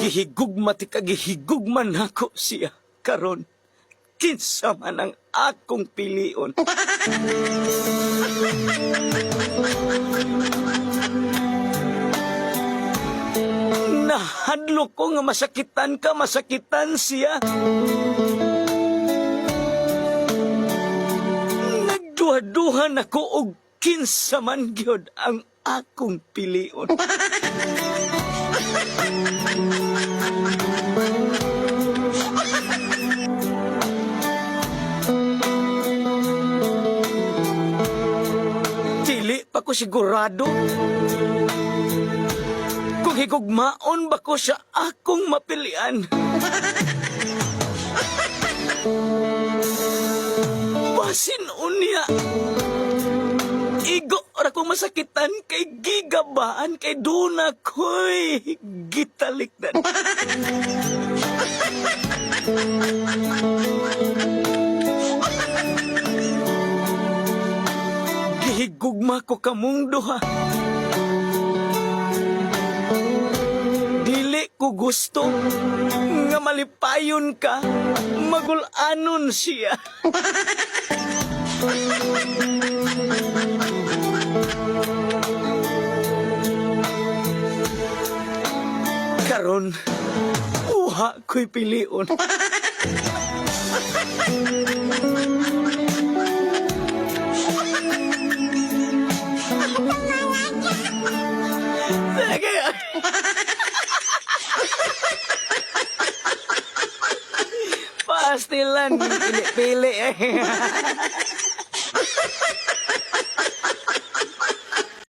Gihigugma ti ka, gihigugma nako siya karon. Kinsa man ang akong pilion. Nahadlok ko nga masakitan ka, masakitan siya. Nagduha-duha nako og kinsa man gyud ang akong pilion. Dili pa ko sigurado kung higugmaon ba ko sa akong mapilian. Basin unya. Igo ra ko masakitan kay gigabaan kay duna ko'y gitalikdan. Gihigugma ko kamong duha. Dili ko gusto nga malipayon ka, magulanon siya. Karon, uha ko'y pilion. Sige. Pastilan, pili-pili eh.